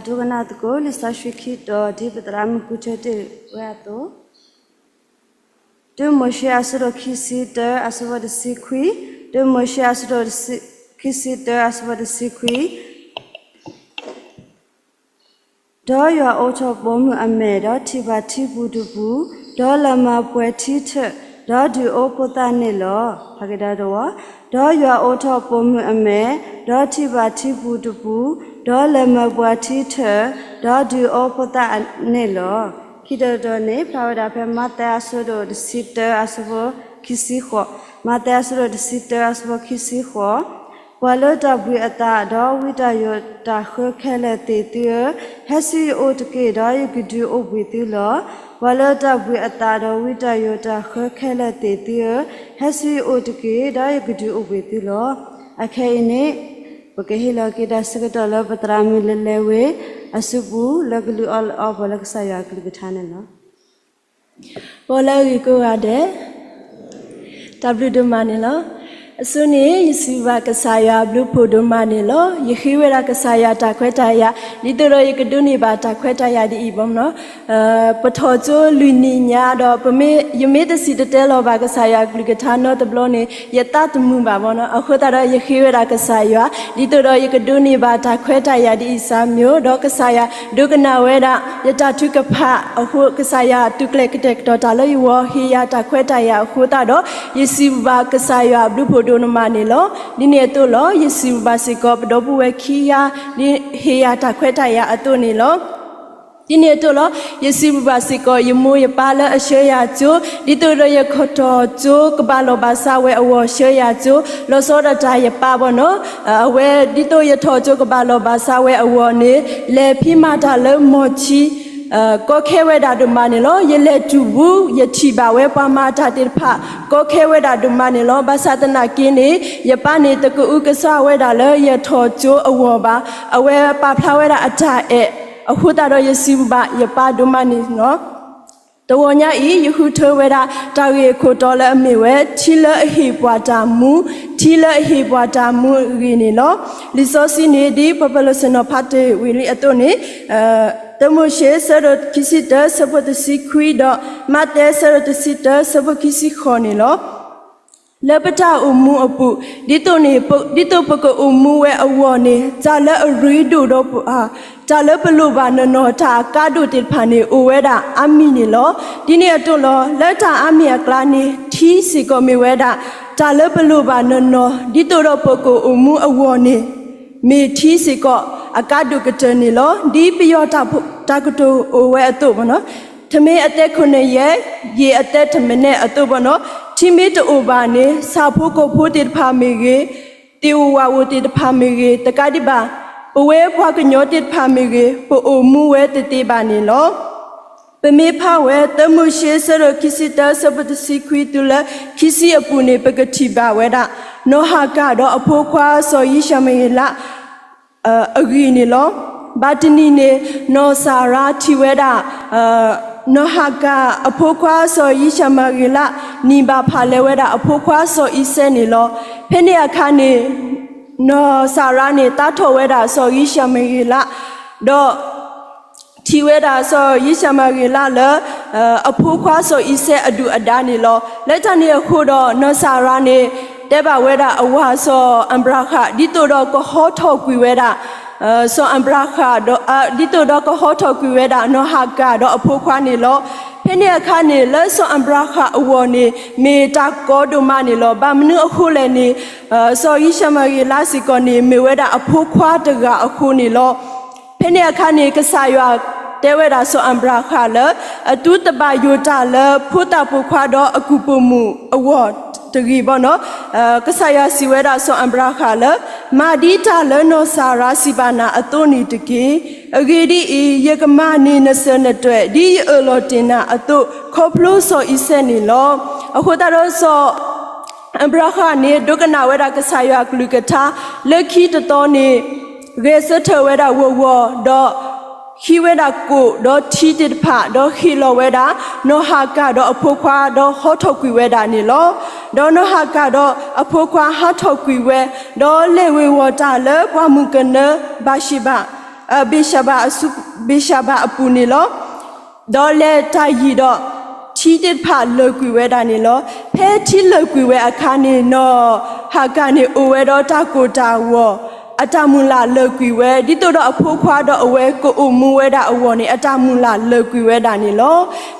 ဒိကနၣ်သကိး လံာ်စီဆှံခံတီၤ ဒ်ပသရၣ်မုၣ်ဃုထၢတ့ၢ်ဝဲအသိး, တုမိၤၡ့အဆၢဒိၣ်ခံဆံတၢ အဆၢဖိတဆံခွံ, တုမိၤၡ့အဆၢဒိၣ်ခံဆံတၢ အဆၢဖိတဆံခွံ, ဒီးယွၤအိးထီၣ်ပိာ်မုၣ်အမဲာ်, ဒီးထံၣ်ဘၣ်ထံပူၤတပူၤ, ဒီးလဲၤမၤပှဲၤထံထၢၣ်, ဒီးဒုးအိၣ်ဖိသၣ်န့ၣ်လီၤ. ဖးက့ၤဒီးတဝီ, ဒီးယွၤအိးထီၣ်ပိာ်မုၣ်အမဲာ်, ဒီးထံၣ်ဘၣ်ထံပူၤတပူၤ, ဒီးလဲၤမၤပှဲၤထံထၢၣ်, ဒီးဒုးအိၣ်ဖိသၣ်န့ၣ်လီၤ. ခံတီၤတီၤန့ၣ် ဖျါဝဲဒၣ်ဖဲမးသဲအဆၢဒိၣ်တဆံတၢ အဆၢဖိခံဆံဃိး, မးသဲအဆၢဒိၣ်တဆံတၢ အဆၢဖိခံဆံဃိး, ပှၤလၢတၢ်ဘှံးအသး ဒီးဝံတၢ်ယိးတၢ်ဃၢခဲလၢာ်သ့ၣ်သုဧၢ, ဟဲဆူယအိၣ်တက့ၢ်, ဒီးယကဒုးအိၣ်ဘှံးသုလီၤ. ပှၤလၢတၢ်ဘှံးအသး ဒီးဝံတၢ်ယိးတၢ်ဃၢခဲလၢာ်သ့ၣ်သုဧၢ, ဟဲဆူယအိၣ်တက့ၢ်, ဒီးယကဒုးအိၣ်ဘှံးသုလီၤ. အခဲအံၤန့ၣ် ပကဟ့ၣ်လီၤက့ၤတၢ်ဆၢကတီၢ်လၢပသရၣ်မုၣ်လၢလဲၤဝ့ၤအစုပူၤ လၢကလုၢ်အီၣ်လၢအီပှၤလၢကစၢ်ယွၤအကလုၢ်ကထါန့ၣ်လီၤ. ပှၤလၢအဂ့ၤကိးဂၤဒဲး, တၢ်ဘျုးဒိၣ်မးန့ၣ်လီၤ. အဆိန့ၣ် ယစံးဘၣ်ကစၢ်ယွၤအဘျုးဖှိၣ်ဒိၣ်မးန့ၣ်လီၤ. ယဃ့ဝဲဒၣ်ကစၢ်ယွၤတၢ်ခွဲးတၢ်ယာ် ဒ်သိးဒီးယကဒိးန့ၢ်ဘၣ်တၢ်ခွဲးတၢ်ယာ်ဒ်အံၤဘၣ်မနီၤ. ပထီၣ်ကၠိလွံၢ်နံၣ်ညါဒီး ပမ့ၢ်, ယမ့ၢ်တစံၣ်တဲၤတဲလီၤဘၣ်ကစၢ်ယွၤအကလုၢ်ကထါနီတဘျီန့ၣ် ယသးတမုာ်ဘၣ်မနီၤ. အဃိသတးဒီးယဃ့ဝဲဒၣ်ကစၢ်ယွၤ ဒ်သိးဒီးယကဒိးန့ၢ်ဘၣ်တၢ်ခွဲးတၢ်ယာ်ဒ်အံၤစၢ်မၠိၤ, ဒီးကစၢ်ယွၤဒိကနၣ်ဝဲဒၣ် ယတၢ်ထုကဖၣ်အဃိ ကစၢ်ယွၤသုးကျဲၤကတဲာ်ကတီၤတၢ်လၢယဂီၢ် ဟ့ၣ်ယၤတၢ်ခွဲးတၢ်ယာ်အဃိသတးဒီး ယစံးဘျုးဘၣ်ကစၢ်ယွၤအဘျုးဖှိၣ်ဒိၣ်မးန့ၣ်လီၤ. ဒ်န့ၣ်အသိးလီၤ. ယစံးဘျုးဘၣ်စ့ၢ်ကီး ပဒီပုၢ်ဝဲၢ်ခံဂၤ ဒ်ဟ့ၣ်ယၤတၢ်ခွဲးတၢ်ယာ်အသိးန့ၣ်လီၤ. ဒ်န့ၣ်အသိးလီၤ. ယစံးဘျုးဘၣ်စ့ၢ်ကီး ယမိၢ်ယပၢ်လၢအဆှၢယၤကၠိ, ဒ်သိးဒီးယထီၣ်ကၠိကဘၣ်လီၢ်ဘၣ်စးဝဲအဂီၢ်ဆှၢယၤကၠိ, လီၤဆီဒၣ်တၢ်ယပၢ်ဘၣ်နီၤ. အဝဲဒ်သိးယထီၣ်ကၠိကဘၣ်လီၢ်ဘၣ်စးဝဲအဂီၢ်န့ၣ် လဲၤဖံးမၤတၢ်လၢမီၢ်ဆံ ကီခဲဝဲဒၣ်ဒိၣ်မးန့ၣ်လီၤ. ယလဲၤတုၤပူၤ ယထံၣ်ဘၣ်ဝဲပှၤမၤတၢ်သ့ၣ်တဖၣ် ကီခဲဝဲဒၣ်ဒိၣ်မးန့ၣ်လီၤ. ဘၣ်ဆၣ်သနာ်က့န့ၣ် ယပၢ်န့ၣ် တကအုကစွါဝဲဒၣ်လၢယထီၣ်ကၠိအဂီၢ်ဘၣ်. အဝဲပာ်ဖျါဝဲဒၣ်အတၢ်အဲၣ်အဃိသတးဒီး ယစံးဘျုးဘၣ်ယပၢ်ဒိၣ်မးန့ၣ်လီၤ. တဝီညါအံၤ ယဃုထၢဝဲဒၣ် တၢ်ဂ့ၢ်အခိၣ်တီလၢအမ့ၢ်ဝဲ ထံလၢအဟ့ၣ်ပှၤတၢ်မူ, ထံလၢအဟ့ၣ်ပှၤတၢ်မူအဂ့ၢ်န့ၣ်လီၤ. လံာ်စီဆှံန့ၣ် ဒ်ပပလီၢ်ဆ့ၣ်နီၤဖးတ့ၢ်ဝံၤလံအသိးန့ၣ်, တၢမိၤၡ့ ဆၢဒိၣ်ခံဆံတၢ ဆၢဖိတဆံခွံ ဒီး မးသဲ ဆၢဒိၣ်တဆံတၢ ဆၢဖိခံဆံဃိးန့ၣ်လီၤ. လၢပတၢ်အိၣ်မူအပူၤ ဒ်သိးန့ၣ် ဒ်သိးပကအိၣ်မူဝဲအဂီၢ်န့ၣ် တၢ်လၢအရ့ဒိၣ်ဒီး တၢ်လၢပလိၣ်ဘၣ်နီၢ်နီၢ် တၢ်အကါဒိၣ်သ့ၣ်တဖၣ်န့ၣ် အိၣ်ဝဲဒၣ်အါမံၤန့ၣ်လီၤ. ဒ်န့ၣ်အသိးလီၤ. လၢတၢ်အါမံၤအကျါန့ၣ် ထံစ့ၢ်ကီးမ့ၢ်ဝဲဒၣ် တၢ်လၢပလိၣ်ဘၣ်နီၢ်နီၢ် ဒ်သိးဒီးပကအိၣ်မူအဂီၢ်န့ၣ် မ့ၢ်ထံစ့ၢ်ကီးအကါဒိၣ်ကတၢၢ်န့ၣ်လီၤ. ဒ်ပယီၤတၢ်ကတိၤအိၣ်ဝဲအသိးဘၣ်နီၤ, ထမ့ၢ်အသဲခိၣ်နၢ်ယဲၢ်, ယံာ်အသဲတမံးနံးအသိးဘၣ်နီၤ, ထံမ့ၢ်တအိၣ်ဘၣ်န့ၣ် ဆၣ်ဖိကီၢ်ဖိသ့ၣ်တဖၣ်မ့ၢ်ဂ့ၤ, သ့ၣ်ဧိၤဝၣ်ဧိၤသ့ၣ်တဖၣ်မ့ၢ်ဂ့ၤ, တကးဒံးဘၣ် ပဝဲပှၤကညီသ့ၣ်တဖၣ်မ့ၢ်ဂ့ၤ, ပအိၣ်မူဝဲတသ့ဘၣ်န့ၣ်လီၤ. ပမ့ၢ်ဖးဝဲ တၢမိၤၡ့ ဆၢဒိၣ်ခံဆံတၢ ဆၢဖိတဆံခွံတုၤလၢခံဆံအပူၤန့ၣ် ပကထံၣ်ဘၣ်ဝဲဒၣ် နီၢ်ဟၤကၣ်ဒီးအဖိခွါစီၤယံၡမယ့လး အဂ့ၢ်န့ၣ်လီၤ. ဘၣ်တနံၤန့ၣ် နီၢ်စၤရါထံၣ်ဝဲဒၣ် နီၢ်ဟၤကၣ်အဖိခွါစီၤယံၡမယ့လး နံၤဘၣ်ဖးလဲၤဝဲဒၣ်အဖိခွါစီၤအံၤစဲးန့ၣ်လီၤ. ဖဲန့ၣ်အခါန့ၣ် နီၢ်စၤရါန့ၣ် သးထီၣ်ဝဲဒၣ်စီၤယံၡမယ့လး ဒီး ထံၣ်ဝဲဒၣ်စီၤယံၡမယ့လးလၢ အဖိခွါစီၤအံၤစဲးအဒုၣ်အဒါန့ၣ်လီၤ. လၢတၢ်န့ၣ်အဃိဒီး နီၢ်စၤရါန့ၣ် တဲဘၣ်ဝဲဒၣ်အဝၤစီၤအၤဘြၤဟၣ် ဒ်သိးဒီးကဟီထီၣ်ကွံာ်ဝဲဒၣ် စီၤအၤဘြၤဟၣ်ဒီး ဒ်သိးဒီးကဟီထီၣ်ကွံာ်ဝဲဒၣ် နီၢ်ဟၤကၣ်ဒီးအဖိခွါန့ၣ်လီၤ. ဖဲန့ၣ်အခါန့ၣ် လၢစီၤအၤဘြၤဟၣ်အဂီၢ်န့ၣ် မ့ၢ်တၢ်ကီဒိၣ်မးန့ၣ်လီၤ. ဘၣ်မနုၤအဃိလဲၣ်န့ၣ် စီၤယံၡမယ့လးစ့ၢ်ကီးန့ၣ် မ့ၢ်ဝဲဒၣ်အဖိခွါတဂၤအဃိန့ၣ်လီၤ. ဖဲန့ၣ်အခါန့ၣ် ကစၢ်ယွၤတဲဝဲဒၣ်စီၤအၤဘြၤဟၣ်လၢ အသုတဘၣ်ယိၣ်တၢ်လၢဖိသၣ်ပိာ်ခွါဒီးအကုၢ်ပိာ်မုၣ်အဂီၢ်တဂ့ၤဘၣ်နီၤ. ကစၢ်ယွၤစံးဝဲဒၣ်စီၤအၤဘြၤဟၣ်လၢ မၤဒ်တၢ်လၢနီၢ်စၤရါစံးဘၣ်နၤအသိးန့ၣ်တက့ၢ်. အဂ့ၢ်ဒ်အံၤ, ယကမၤန့ၢ်နစၢၤနတွဲၣ် ဒ်ယအၢၣ်လီၤတ့ၢ်နၤအသိး ခီဖျိစီၤအံၤစဲးန့ၣ်လီၤ. အဃိသတးဒီးစီၤ အၤဘြၤဟၣ်န့ၣ် ဒိကနၣ်ဝဲဒၣ်ကစၢ်ယွၤအကလုၢ်ကထါ လၢခံတသီန့ၣ် ဂဲၤဆၢထၢၣ်ဝဲဒၣ်ဂီၤဂီၤ ဒီးဟံးဝဲဒၣ်ကိၣ်ဒီးထံသ့ၣ်တဖၣ် ဒီးဟ့ၣ်လီၤဝဲဒၣ် နီၢ်ဟၤကၣ်ဒီးအဖိခွါ ဒီးဟီထီၣ်ကွံာ်ဝဲဒၣ်န့ၣ်လီၤ. ဒီးနီၢ်ဟၤကၣ်ဒီးအဖိခွါဟးထီၣ်ကွံာ်ဝဲ ဒီးလဲၤဝ့ၤဝီၤတၢ်လၢပှၢ်မုၢ်ကနၢဘၤၡ့ဘၤ ဘ့ၣ်ရှၤဘၤအပူၤန့ၣ်လီၤ. ဒီးလဲၤတၢ်ယံာ်ဒီး ထံသ့ၣ်တဖၣ်လၢာ်ကွံာ်ဝဲဒၣ်န့ၣ်လီၤ. ဖဲထံလၢာ်ကွံာ်ဝဲအခါန့ၣ် နီၢ်ဟၤကၤန့ၣ် အိၣ်ဝဲဒီးတၢ်ကိၢ်တၢ်ဂီၤ, အတၢ်မုၢ်လၢ်လၢာ်ကွံာ်ဝဲ, ဒ်သိးဒီးအဖိခွါဒီးအဝဲကအိၣ်မူဝဲဒၣ်အဂီၢ်န့ၣ် အတၢ်မုၢ်လၢ်လၢာ်ကွံာ်ဝဲဒၣ်န့ၣ်လီၤ.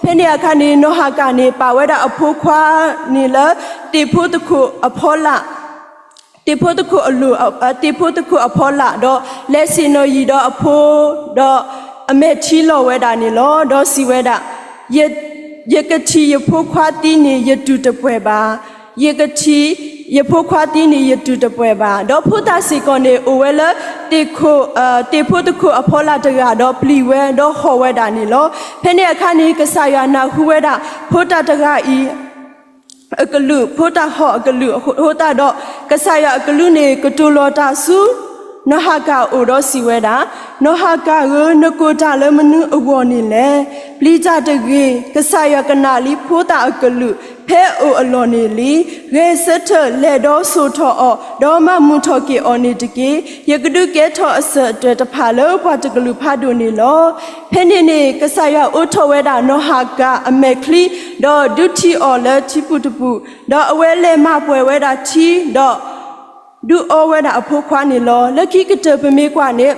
ဖဲန့ၣ်အခါန့ၣ် နီၢ်ဟၤကၤန့ၣ် ပာ်ဝဲဒၣ်အဖိခွါန့ၣ်လၢ သ့ၣ်ဖိသကိးအဖီလာ် သ့ၣ်ဖိသကိးအလိၤ, သ့ၣ်ဖိသကိးအဖီလာ်, ဒီးလဲၤဆ့ၣ်နီၤယံာ်ဒီးအဖိ, ဒီးအမဲာ်ထံလီၤဝဲဒၣ်န့ၣ်လီၤ. ဒီးစံးဝဲဒၣ်, ယကထံၣ်ယဖိခွါသံန့ၣ် ယတူၢ်တပှဲၤဘၣ်. ယကထံၣ်ယဖိခွါသံန့ၣ် ယတူၢ်တပှဲၤဘၣ်. ဒီးဖိသၣ်စ့ၢ်ကီးန့ၣ် အိၣ်ဝဲလၢ သ့ၣ်ဖိသကိးအဖီလာ်တဂၤ, ဒီးပျံၤဝဲ, ဒီးဟီၣ်ဝဲဒၣ်န့ၣ်လီၤ. ဖဲန့ၣ်အခါန့ၣ် ကစၢ်ယွၤနၢ်ဟူဝဲဒၣ် ဖိသၣ်တဂၤအံၤ အကလုၢ်, ဖိသၣ်ဟီၣ်အကလုၢ်အဃိသတးဒီး, ကစၢ်ယွၤအကလုၢ်န့ၣ် ကတိၤလီၤတၢ်ဆူ နီၢ်ဟၤကၤအအိၣ်ဒီးစံးဝဲဒၣ်, နီၢ်ဟၤကၤဧၢ, နကိၢ်တၢ်လၢမနုၤအဂီၢ်န့ၣ်လဲၣ်. ပျံၤတၢ်တဂ့ၤ, ကစၢ်ယွၤကနၣ်လံဖိသၣ်အကလုၢ် ဖဲအအိၣ်အလီၢ်န့ၣ်လံ. ဂဲၤဆၢထၢၣ်လဲၤဒီးစိာ်ထီၣ်အီၤ, ဒီးမၤမုာ်ထီၣ်က့ၤအီၤန့ၣ်တက့ၢ်. ယကဒုးကဲထီၣ်အစၢၤအသွဲၣ်တဖၣ်လၢပှၤတကလုာ်ဖးဒိၣ်န့ၣ်လီၤ. ဖဲန့ၣ်န့ၣ် ကစၢ်ယွၤအိးထီၣ်ဝဲဒၣ်နီၢ်ဟၤကၤအမဲာ်ချံ, ဒီးဒုးထံၣ်အီၤလၢထံပူၤတပူၤ, ဒီးအဝဲလဲၤမၤပှဲၤဝဲဒၣ်ထံ, ဒီးဒုးအီဝဲဒၣ်အဖိခွါန့ၣ်လီၤ. လၢခံကတၢၢ်ပမ့ၢ်ကွၢ်န့ၣ်,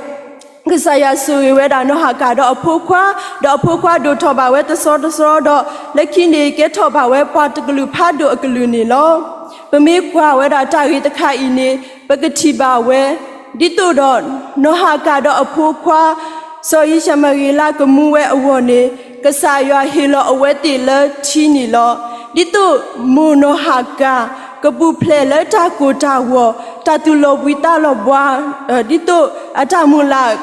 ကစၢ်ယွၤဆိၣ်ဂ့ၤဝဲဒၣ်နီၢ်ဟၤကၤဒီးအဖိခွါ, ဒီးအဖိခွါဒိၣ်ထီၣ်ဘၣ်ဝဲတစီတစီဒီး, လၢခံန့ၣ်ကဲထီၣ်ဘၣ်ဝဲပှၤတကလုာ်ဖးဒိၣ်အကလုာ်န့ၣ်လီၤ. ပမ့ၢ်ကွၢ်ဝဲဒၣ်တၢ်ဂ့ၢ်တခါအံၤန့ၣ် ပကထံၣ်ဘၣ်ဝဲ ဒ်သိးဒီးနီၢ်ဟၤကၤဒီးအဖိခွါ စီၤယံၡမံၤယ့လးကမူဝဲအဂီၢ်န့ၣ် ကစၢ်ယွၤဟ့ၣ်လီၤအဝဲသ့ၣ်လၢထံန့ၣ်လီၤ. ဒ်သိးမိၢ်နီၢ်ဟၤကၤ ကပူၤဖျဲးလၢတၢ်ကိၢ်တၢ်ဂီၤ တၢ်သူၣ်လီၤဘှံးသးလီၤဘှါ, ဒ်သိးအတၢ်မုၢ်လၢ်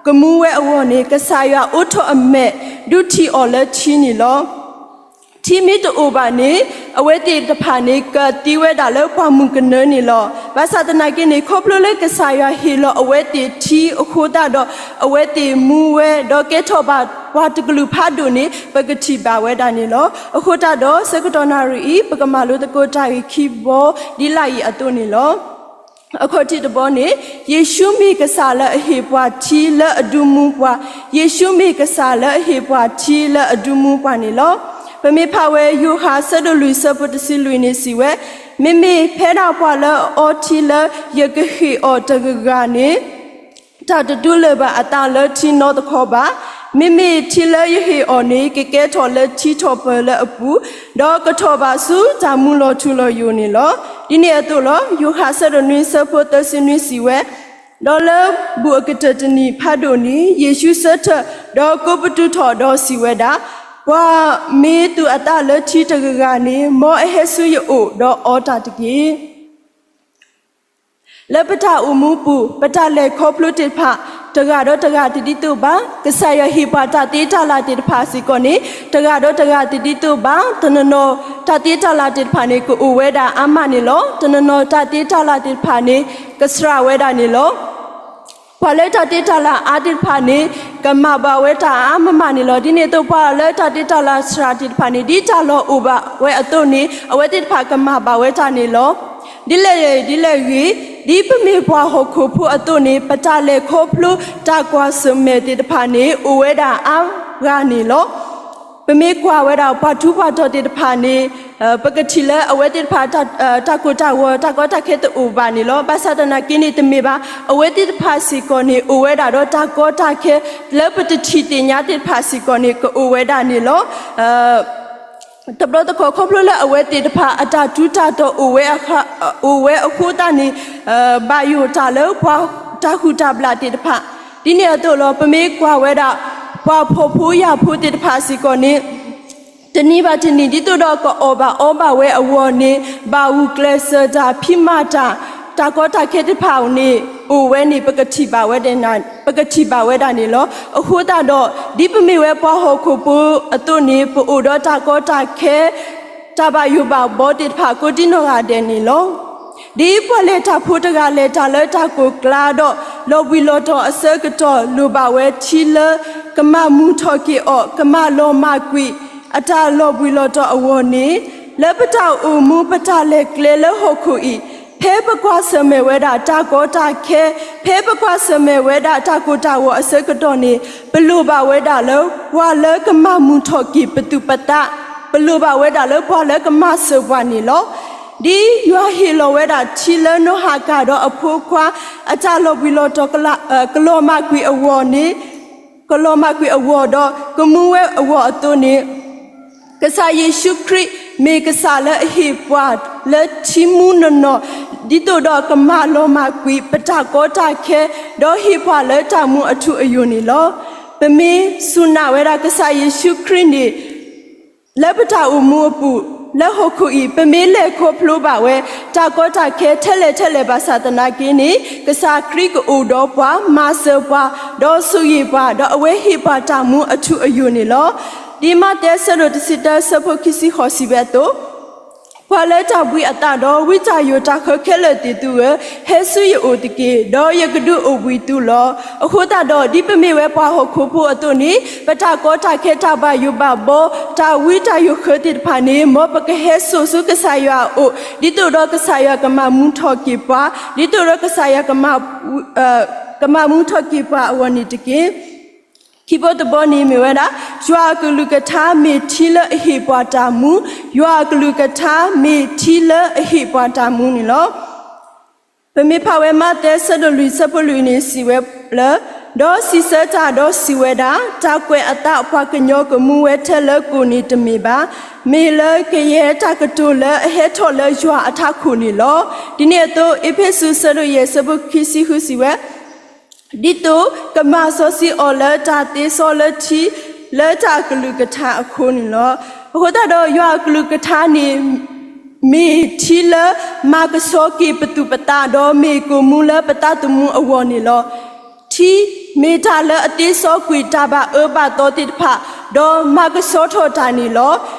ကမူဝဲအဂီၢ်န့ၣ် ကစၢ်ယွၤအိးထီၣ်အမဲာ် ဒုးထံၣ်အီၤလၢထံန့ၣ်လီၤ. ထံမ့ၢ်တအိၣ်ဘၣ်န့ၣ် အဝဲသ့ၣ်တဖၣ်န့ၣ် ကသံဝဲဒၣ်လၢပှၢ်မုၢ်ကနၢန့ၣ်လီၤ. ဘၣ်ဆၣ်သနာ်က့န့ၣ် ခီဖျိလၢကစၢ်ယွၤဟ့ၣ်လီၤအဝဲသ့ၣ်ထံအဃိသတးဒီး အဝဲသ့ၣ်မူဝဲ ဒီးကဲထီၣ်ဘၣ်ပှၤတကလုာ်ဖးဒိၣ်န့ၣ် ပကထံၣ်ဘၣ်ဝဲဒၣ်န့ၣ်လီၤ. အဃိသတးဒီး ဆၢကတီၢ်နၣ်ရံၣ်အံၤ ပကမၤလိသကိးတၢ်ဂ့ၢ်ခံဘီ ဒ်လာ်အံၤအသိးန့ၣ်လီၤ. အခီၣ်ထံးတဘီန့ၣ် ယ့ၣ်ၡူးမ့ၢ်ကစၢ်လၢအဟ့ၣ်ပှၤထံလၢအဒုးမူပှၤ, ယ့ၣ်ၡူးမ့ၢ်ကစၢ်လၢအဟ့ၣ်ပှၤထံလၢအဒုးမူပှၤန့ၣ်လီၤ. ပမ့ၢ်ဖးဝဲယိၤဟၣ်အဆၢဒိၣ်လွံၢ်ဆၢဖိတဆံလွံၢ်န့ၣ်စံးဝဲ, မ့မ့ၢ်ဖဲဒၣ်ပှၤလၢအအီထံလၢယကဟ့ၣ်အီၤတဂၤဂၤန့ၣ် တၢ်တတူၢ်လိာ်ဘၣ်အသးလၢထံနီတခီဘၣ်. မ့မ့ၢ်ထံလၢယဟ့ၣ်အီၤန့ၣ် ကကဲထီၣ်လၢထံထီၣ်ပၢၢ်လၢအပူၤ, ဒီးကထီၣ်ဘၣ်ဆူတၢ်မူလီၤထူလီၤယိာ်န့ၣ်လီၤ. ဒ်န့ၣ်အသိးလီၤ. ယိၤဟၣ်ဆၢဒိၣ်နွံဆၢဖိသၢဆံနွံစံးဝဲ, ဒီးလၢဘူၣ်အကတၢၢ်တနံၤဖးဒိၣ်န့ၣ် ယ့ၣ်ၡူးဆၢထၢၣ် ဒီးကိးပသူထီၣ်ဒီးစံးဝဲဒၣ်, ပှၤမ့ၢ်သူၣ်အသးလၢထံတဂၤဂၤန့ၣ် မ်အဟဲဆူယအိၣ်ဒီးအီတၢ်တက့ၢ်. လၢပတၢ်အိၣ်မူပူၤ ပတၢ်လဲၤခီဖျိသ့ၣ်တဖၣ် တဂၤဒီးတဂၤတဒ်သိးဘၣ်. ကစၢ်ယွၤဟ့ၣ်ပှၤတၢ်သ့တၢ်လၢ်သ့ၣ်တဖၣ်စ့ၢ်ကီးန့ၣ် တဂၤဒီးတဂၤတဒ်သိးဘၣ်. တနီၤနီၤတၢ်သ့တၢ်လၢ်သ့ၣ်တဖၣ်န့ၣ် ကအိၣ်ဝဲဒၣ်အါမးန့ၣ်လီၤ. တနီၤနီၤတၢ်သ့တၢ်လၢ်သ့ၣ်တဖၣ်န့ၣ် ကစှၤဝဲဒၣ်န့ၣ်လီၤ. ပှၤလၢတၢ်သ့တၢ်လၢ်အါသ့ၣ်တဖၣ်န့ၣ် ကမၤဘၣ်ဝဲတၢ်အါမးမးန့ၣ်လီၤ. ဒ်န့ၣ်အသိး ပှၤလၢတၢ်သ့တၢ်လၢ်စှၤသ့ၣ်တဖၣ်န့ၣ် ဒ်တၢ်လီၢ်အိၣ်ဘၣ်ဝဲအသိးန့ၣ် အဝဲသ့ၣ်တဖၣ်ကမၤဘၣ်ဝဲတၢ်န့ၣ်လီၤ. ဒ်လဲၣ်ဂ့ၤ ဒ်လဲၣ်ဂ့ၤ ဒ်ပမ့ၢ်ပှၤဟီၣ်ခိၣ်ဖိအသိးန့ၣ် ပတၢ်လဲၤခီဖျိတၢ်ကွၢ်ဆၢၣ်မဲာ်သ့ၣ်တဖၣ်န့ၣ် အိၣ်ဝဲဒၣ်အါဂၤန့ၣ်လီၤ. ပမ့ၢ်ကွၢ်ဝဲဒၣ်ပှၤထူးပှၤတီၤသ့ၣ်တဖၣ်န့ၣ် ပကထံၣ်လၢအဝဲသ့ၣ်တဖၣ် တၢ်ကိၢ်တၢ်ဂီၤ တၢ်ကီတၢ်ခဲတအိၣ်ဘၣ်န့ၣ်လီၤ. ဘၣ်ဆၣ်သနာ်က့န့ၣ် တမ့ၢ်ဘၣ်. အဝဲသ့ၣ်တဖၣ်စ့ၢ်ကီးန့ၣ် အိၣ်ဝဲဒၣ်ဒီးတၢ်ကီတၢ်ခဲ လၢပတထံၣ်သ့ၣ်ညါသ့ၣ်တဖၣ်စ့ၢ်ကီးန့ၣ် ကအိၣ်ဝဲဒၣ်န့ၣ်လီၤ. တဘျီတခီၣ် ခီဖျိလၢအဝဲသ့ၣ်တဖၣ် အတၢ်ထူးတၢ်တီၤအိၣ်ဝဲ အိၣ်ဝဲအဃိသတးန့ၣ် ဘၣ်ယိၣ်တၢ်လၢပှၤတၢ်ဟုၣ်တၢ်ဘျၣ်သ့ၣ်တဖၣ် ဒ်န့ၣ်အသိးလီၤ. ပမ့ၢ်ကွၢ်ဝဲဒၣ် ပှၤဖှီၣ်ဖိယာ်ဖိသ့ၣ်တဖၣ်စ့ၢ်ကီးန့ၣ် တနံၤဘၣ်တနံၤ ဒ်သိးဒီးကအီၣ်ဘၣ်အီဘၣ်ဝဲအဂီၢ်န့ၣ် ဘၣ်ဂုာ်ကျဲးစၢးတၢ် ဖံးမၤတၢ် တၢ်ကီတၢ်ခဲသ့ၣ်တဖၣ်န့ၣ် အိၣ်ဝဲန့ၣ် ပကထံၣ်ဘၣ်ဝဲဒၣ် ပကထံၣ်ဘၣ်ဝဲဒၣ်န့ၣ်လီၤ. အဃိသတးဒီး ဒ်ပမ့ၢ်ဝဲပှၤဟီၣ်ခိၣ်ဖိအသိးန့ၣ် ပအိၣ်ဒီးတၢ်ကီတၢ်ခဲ တၢ်ဘၣ်ယိၣ်ဘၣ်ဘီသ့ၣ်တဖၣ် ကိးဒံနီၢ်ဂၤဒဲးန့ၣ်လီၤ. ဒ်ပှၤလဲၤတၢ်ဖိတဂၤလဲၤတၢ်လၢတၢ်ကိၢ်ကျါဒီး လီၤဘှံးလီၤတီၤအဆၢကတီၢ် လိၣ်ဘၣ်ဝဲထံလၢ ကမၤမုာ်ထီၣ်က့ၤအီၤ ကမၤလီၤမၢ်ကွံာ် အတၢ်လီၤဘှံးလီၤတီၤအဂီၢ်န့ၣ် လၢပတၢ်အိၣ်မူပတၢ်လဲၤကျဲလၢဟီၣ်ခိၣ်အံၤ ဖဲပကွၢ်ဆၢၣ်မဲာ်ဝဲဒၣ်တၢ်ကီတၢ်ခဲ, ဖဲပကွၢ်ဆၢၣ်မဲာ်ဝဲဒၣ်တၢ်ကိၢ်တၢ်ဂီၤအဆၢကတီၢ်န့ၣ်, ပလိၣ်ဘၣ်ဝဲဒၣ်လၢ ပှၤလၢကမၤမုာ်ထီၣ်က့ၤပသူၣ်ပသး, ပလိၣ်ဘၣ်ဝဲဒၣ်လၢပှၤလၢကမၤစၢၤပှၤန့ၣ်လီၤ. ဒ်ယွၤဟ့ၣ်လီၤဝဲဒၣ်ထံလၢနီၢ်ဟၤကၤဒီးအဖိခွါ အတၢ်လီၤဘှံးလီၤတီၤ ကလီၤမၢ်ကွံာ်အဂီၢ်န့ၣ်, ကလီၤမၢ်ကွံာ်အဂီၢ်ဒီးကမူဝဲအဂီၢ်အသိးန့ၣ်, ကစၢ်ယ့ၣ်ၡူးခရံာ်မ့ၢ်ကစၢ်လၢအဟ့ၣ်ပှၤလၢထံမူနီၢ်နီၢ်, ဒ်သိးဒီးကမၤလီၤမၢ်ကွံာ်ပတၢ်ကီတၢ်ခဲ, ဒီးဟ့ၣ်ပှၤလၢတၢ်မူအထူအယိာ်န့ၣ်လီၤ. ပမ့ၢ်စူၢ်နာ်ဝဲဒၣ်ကစၢ်ယ့ၣ်ၡူးခရံာ်န့ၣ် လၢပတၢ်အိၣ်မူအပူၤ လၢဟီၣ်ခိၣ်အံၤ ပမ့ၢ်လဲၤခီဖျိဘၣ်ဝဲ တၢ်ကီတၢ်ခဲထဲလဲၣ်ထဲလဲၣ်ဘၣ်ဆၣ်သနာ်က့န့ၣ်, ကစၢ်ခရံာ်ကအိၣ်ဒီးပှၤ, မၤစၢၤပှၤ, ဒီးဆိၣ်ဂ့ၤပှၤ, ဒီးအဝဲဟ့ၣ်ပှၤတၢ်မူအထူအယိာ်န့ၣ်လီၤ. ဒ်မးသဲအဆၢဒိၣ်တဆံတၢ အဆၢဖိခံဆံဃိးစံးဝဲအသိး, ပှၤလၢတၢ်ဘှံးအသးဒီးဝံတၢ်ယိာ်တၢ်ဃၢခဲလၢာ်သ့ၣ်သုဧၢ, ဟဲဆူယအိၣ်တက့ၢ်, ဒီးယကဒုးအိၣ်ဘှံးသုလီၤ. အဃိသတးဒီး ဒ်ပမ့ၢ်ဝဲပှၤဟီၣ်ခိၣ်ဖိအသိးန့ၣ်, ပတၢ်ကီတၢ်ခဲတၢ်ဘၣ်ယိၣ်ဘၣ်ဘီ, တၢ်ဝံတၢ်ယိာ်ဃၢသ့ၣ်တဖၣ်န့ၣ်, မ်ပကဟဲစိာ်ဆူကစၢ်ယွၤအအိၣ်, ဒ်သိးဒီးကစၢ်ယွၤကမၤမူထီၣ်က့ၤပှၤ, ဒ်သိးဒီးကစၢ်ယွၤ ကမၤမူထီၣ်က့ၤပှၤအဂီၢ်န့ၣ်တက့ၢ်. ခံဘီတဘီန့ၣ်မ့ၢ်ဝဲဒၣ်, ယွၤအကလုၢ်ကထါမ့ၢ်ထံလၢအဟ့ၣ်ပှၤတၢ်မူ, ယွၤအကလုၢ်ကထါမ့ၢ်ထံလၢအဟ့ၣ်ပှၤတၢ်မူန့ၣ်လီၤ. ပမ့ၢ်ဖးဝဲမးသဲအဆၢဒိၣ်လွံၢ်အဆၢဖိလွံၢ်န့ၣ်စံးဝဲလၢ, ဒီးစံးဆၢတၢ်ဒီးစံးဝဲဒၣ်, တၢ်ကွဲးအသးပှၤကညီကမူဝဲထဲလၢကိၣ်န့ၣ်တမ့ၢ်ဘၣ်, မ့ၢ်လၢကယဲၢ်တၢ်ကတိၤလၢအဟဲထီၣ်လၢယွၤအထးခိၣ်န့ၣ်လီၤ. ဒ်န့ၣ်အသိး အ့းဖ့းစူးအဆၢဒိၣ်ယဲၢ်အဆၢဖိခံဆံဃုစံးဝဲ, ဒ်သိးကမၤစီဆှံအီၤလၢတၢ်သ့စီလၢထံ, လၢတၢ်အကလုၢ်ကထါအဃိန့ၣ်လီၤ. အဃိသတးဒီးယွၤအကလုၢ်ကထါန့ၣ် မ့ၢ်ထံလၢမၤကဆှီက့ၤပသူၣ်ပသး, ဒီးမ့ၢ်ကိၣ်မူလၢပသးသမူအဂီၢ်န့ၣ်လီၤ. ထံမ့ၢ်တၢ်လၢအသ့စီကွံာ်တၢ်ဘၣ်အၢဘၣ်သီသ့ၣ်တဖၣ်, ဒီးမၤကဆှီထီၣ်တၢ်န့ၣ်လီၤ.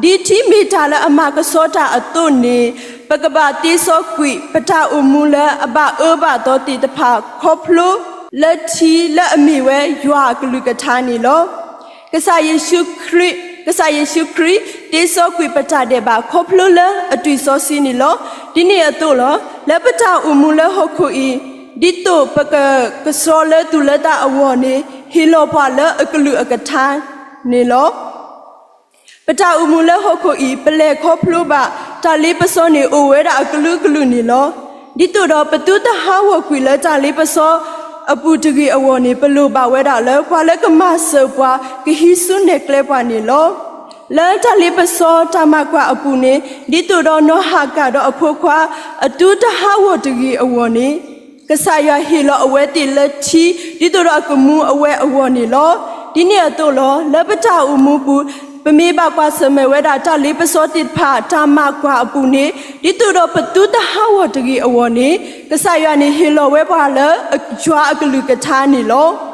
ဒ်ထံမ့ၢ်တၢ်လၢအမၤကဆှီတၢ်အသိးန့ၣ်, ပကဘၣ်သ့စီကွံာ်ပတၢ်အိၣ်မူလၢအဘၣ်အၢဘၣ်သီသ့ၣ်တဖၣ် ခီဖျိလၢထံလၢအမ့ၢ်ဝဲယွၤအကလုၢ်ကထါန့ၣ်လီၤ. ကစၢ်ယ့ၣ်ၡူးခရံာ်, ကစၢ်ယ့ၣ်ၡူးခရံာ် သ့စီကွံာ်ပတၢ်ဒဲးဘး ခီဖျိလၢအသွံၣ်စီဆှံန့ၣ်လီၤ. ဒ်န့ၣ်အသိးလီၤ. လၢပတၢ်အိၣ်မူလၢဟီၣ်ခိၣ်အံၤ, ဒ်သိးပကကဆှီလၢသူၣ်လၢသးအဂီၢ်န့ၣ်, ဟ့ၣ်လီၤပှၤလၢအကလုၢ်အကထါန့ၣ်လီၤ. ပတၢ်အိၣ်မူလၢဟီၣ်ခိၣ်အံၤ ပလဲၤခီဖျိဘၣ် တၢ်လ့ပစီန့ၣ် အိၣ်ဝဲဒၣ်အကလုာ်ကလုာ်န့ၣ်လီၤ. ဒ်သိးဒီးပသုတဟးဂီၤကွံာ်လၢတၢ်လ့ပစီအပူၤတဂ့ၤအဂီၢ်န့ၣ်, ပလိၣ်ဘၣ်ဝဲဒၣ်လၢ ပှၤလၢကမၤစၢၤပှၤ ကဟံးစုနဲၣ်ကျဲပှၤန့ၣ်လီၤ. လၢတၢ်လ့ပစီတၢ်မၤကွၢ်အပူၤန့ၣ်, ဒ်သိးဒီးနီၢ်ဟၤကၤဒီးအဖိခွါ အသုတဟးဂီၤတဂ့ၤအဂီၢ်န့ၣ်, ကစၢ်ယွၤဟ့ၣ်လီၤအဝဲသ့ၣ်လၢထံ, ဒ်သိးဒီးအကမူအဝဲအဂီၢ်န့ၣ်လီၤ. ဒ်န့ၣ်အသိးလီၤ. လၢပတၢ်အိၣ်မူပူၤ, ပမ့ၢ်ဘၣ်ကွၢ်ဆၢၣ်မဲာ်ဝဲဒၣ်တၢ်လ့ပစီသ့ၣ်တဖၣ် တၢ်မၤကွၢ်အပူၤန့ၣ်, ဒ်သိးဒီးပသုတဟးဂီၤတဂ့ၤအဂီၢ်န့ၣ်, ကစၢ်ယွၤန့ၣ်ဟ့ၣ်လီၤဝဲပှၤလၢ ယွၤအကလုၢ်ကထါန့ၣ်လီၤ.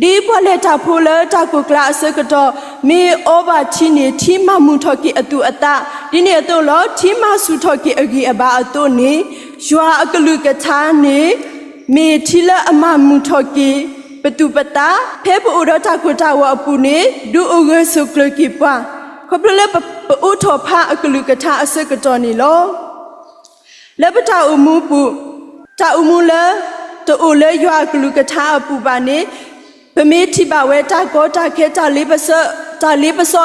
ဒ်ပှၤလဲၤတၢ်ဖိလၢတၢ်ကိၢ်ကျါအဆၢကတီၢ်, မ့ၢ်အီဘၣ်ထံန့ၣ် ထံမၤမုာ်ထီၣ်က့ၤအသူၣ်အသး, ဒ်န့ၣ်အသိးလီၤ. ထံမၤဆူၣ်ထီၣ်က့ၤအဂံၢ်အဘါအသိးန့ၣ်, ယွၤအကလုၢ်ကထါန့ၣ် မ့ၢ်ထံလၢအမၤမုာ်ထီၣ်က့ၤ ပသူၣ်ပသး, ဖဲပအိၣ်ဒီးတၢ်ကိၢ်တၢ်ဂီၤအပူၤန့ၣ်, ဒုးအိၣ်ဂၢၢ်ဆိးကျၢၤက့ၤပှၤ, ခီဖျိလၢပအိးထီၣ်ဖးအကလုၢ်ကထါအဆၢကတီၢ်န့ၣ်လီၤ. လၢပတၢ်အိၣ်မူပူၤ, တၢ်အိၣ်မူလၢ တအိၣ်လၢယွၤအကလုၢ်ကထါအပူၤဘၣ်န့ၣ်, ပမ့ၢ်ထံၣ်ဘၣ်ဝဲတၢ်ကီတၢ်ခဲ တၢ်လ့ပစီ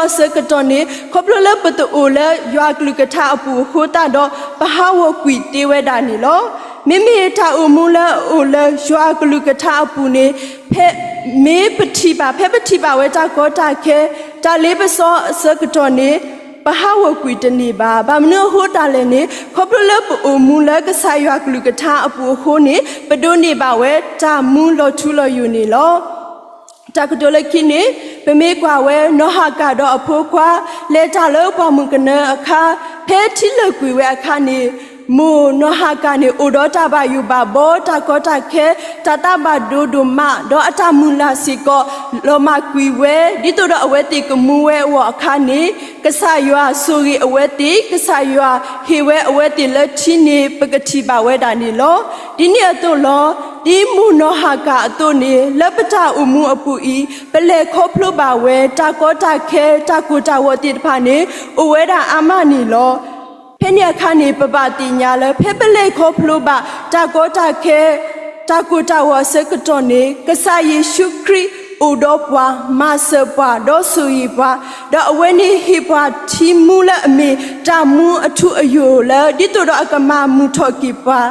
အဆၢကတီၢ်န့ၣ်, ခီဖျိလၢပတအိၣ်လၢယွၤအကလုၢ်ကထါအပူၤအဃိသတးဒီး, ပဟးဂီၤကွံာ်သ့ဝဲဒၣ်န့ၣ်လီၤ. မ့မ့ၢ်တၢ်အိၣ်မူလၢအအိၣ်လၢယွၤအကလုၢ်ကထါအပူၤန့ၣ်, ဖဲ, မ့ၢ်ပထံၣ်ဘၣ်, ဖဲပထံၣ်ဘၣ်ဝဲတၢ်ကီတၢ်ခဲ, တၢ်လ့ပစီအဆၢကတီၢ်န့ၣ်, ပဟးဂီၤကွံာ်တန့ၢ်ဘၣ်. ဘၣ်မနုၤအဃိသတးလဲၣ်န့ၣ်, ခီဖျိလၢပအိၣ်မူလၢကစၢ်ယွၤကလုၢ်ကထါအပူၤအဃိန့ၣ်, ပဒိးန့ၢ်ဘၣ်ဝဲတၢ်မူလီၤထူလီၤယိာ်န့ၣ်လီၤ. တၢ်ကတိၤလၢခံန့ၣ်, ပမ့ၢ်ကွၢ်ဝဲနီၢ်ဟၤကၤဒီးအဖိခွါ လဲၤတၢ်လၢပှၢ်မုၢ်ကနၢအခါ, ဖဲထံလၢာ်ကွံာ်ဝဲအခါန့ၣ်, မိၢ်နီၢ်ဟၤကၤန့ၣ် အိၣ်ဒီးတၢ်ဘၣ်ယိၣ်ဘၣ်ဘီ, တၢ်ကီတၢ်ခဲ, တၢ်သးဘၣ်ဒိဒိၣ်မး, ဒီးအတၢ်မုၢ်လၢ်စ့ၢ်ကီး လီၤမၢ်ကွံာ်ဝဲ, ဒ်သိးဒီးအဝဲသ့ၣ်ကမူဝဲအဂီၢ်အခါန့ၣ်, ကစၢ်ယွၤဆိၣ်ဂ့ၤအဝဲသ့ၣ်, ကစၢ်ယွၤဟ့ၣ်ဝဲအဝဲသ့ၣ်လၢထံန့ၣ် ပကထံၣ်ဘၣ်ဝဲဒၣ်န့ၣ်လီၤ. ဒ်န့ၣ်အသိးလီၤ. ဒ်မိၢ်နီၢ်ဟၤကၤအသိးန့ၣ်, လၢပတၢ်အိၣ်မူအပူၤအံၤ, ပလဲၤခီဖျိဘၣ်ဝဲ တၢ်ကီတၢ်ခဲ, တၢ်ကိၢ်တၢ်ဂီၤသ့ၣ်တဖၣ်န့ၣ်, အိၣ်ဝဲဒၣ်အါမးန့ၣ်လီၤ. ဖဲန့ၣ်အခါန့ၣ် ပဘၣ်သ့ၣ်ညါလၢ ဖဲပလဲၤခီဖျိဘၣ်တၢ်ကီတၢ်ခဲ တၢ်ကိၢ်တၢ်ဂီၤအဆၢကတီၢ်န့ၣ် ကစၢ်ယ့ၣ်ၡူးခရံာ်အိၣ်ဒီးပှၤ, မၤစၢၤပှၤ, ဒီးဆိၣ်ဂ့ၤပှၤ, ဒီးအဝဲန့ၣ်ဟ့ၣ်ပှၤထံမူလၢအမ့ၢ်တၢ်မူအထူအယိာ်လၢ ဒ်သိးဒီးအကမၤမုာ်ထီၣ်က့ၤပှၤ,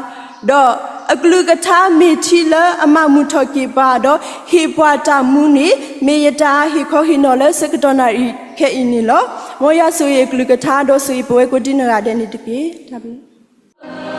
ဒီးအကလုၢ်ကထါမ့ၢ်ထံလၢအမၤမုာ်ထီၣ်က့ၤပှၤ, ဒီးဟ့ၣ်ပှၤတၢ်မူန့ၣ် မ့ၢ်ယတၢ်ဟ့ၣ်ခီဟ့ၣ်နီၤလၢဆၢကတီၢ်နၣ်ရံၣ်ခဲအံၤန့ၣ်လီၤ. မ်ယွၤဆိၣ်ဂ့ၤအကလုၢ်ကထါ ဒီးဆိၣ်ဂ့ၤပဝဲကိးဒံနၢ်ဂၤဒဲးန့ၣ်တက့ၢ်. တၢ်ဘျုး